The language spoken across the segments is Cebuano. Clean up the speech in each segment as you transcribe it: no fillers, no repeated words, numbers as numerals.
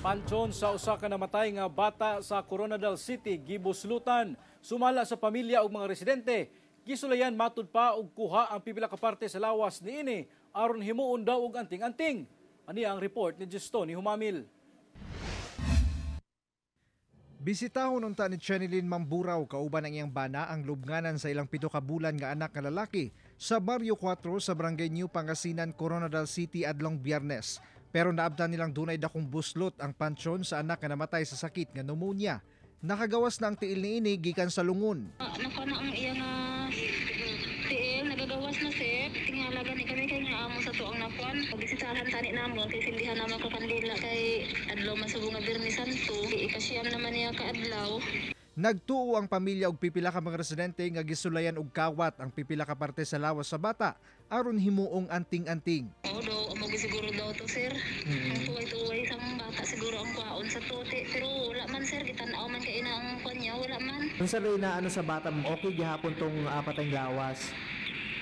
Pansyon sa usa ka namatay nga bata sa Koronadal City gibuslutan. Sumala sa pamilya ug mga residente, gisulayan matud pa og kuha ang pipila ka parte sa lawas niini aron himuon daw og anting-anting. Ani ang report ni Gestoni Humamil. Bisitahon unta ni Chenilyn Mamburao kauban ang iyang bana ang lubnganan sa ilang 7 ka bulan nga anak nga lalaki sa Baryo 4 sa Barangay New Pangasinan, Koronadal City adlong Biyernes. Pero naabtan nilang dunay dakong buslot ang pansyon sa anak nga namatay sa sakit nga pneumonia. Nakagawas na ang tiil niini gikan sa lungon. Nako na ang iya nga tiil, nagagawas na, sir. Tingala gani kami kay nga amo sa tuang nakuan. Bisitahan tani namon kay sindihan naman ko kandila kay adlaw man subong nga Biyernes Santo. Ikasiyam naman niya ka adlaw. Nagtuo ang pamilya og pipila ka mga residente nga gisulayan og kawat ang pipila ka parte sa lawas sa bata aron himuong anting-anting. Oo daw, amo siguro daw to, sir. Ang tuway-tuway sang bata siguro ang kwaon sa tuti. Pero wala man, sir, gitan-aw man kay ina ang kwan niya, wala man. Unsa ba na ano sa bata mo? Okay gihapon tong patay lawas?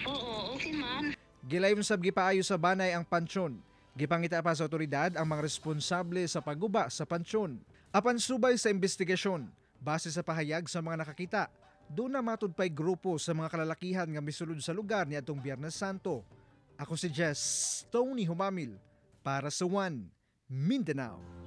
Oo, okay man. Gilayon sab gipaayo sa banay ang pansyon. Gipangita pa sa otoridad ang mga responsable sa pagguba sa pansyon. Apan subay sa investigasyon, base sa pahayag sa mga nakakita, duna matud pa'y grupo sa mga kalalakihan nga misulod sa lugar ni atong Biyernes Santo. Ako si Jess Tony Humamil para sa One Mindanao.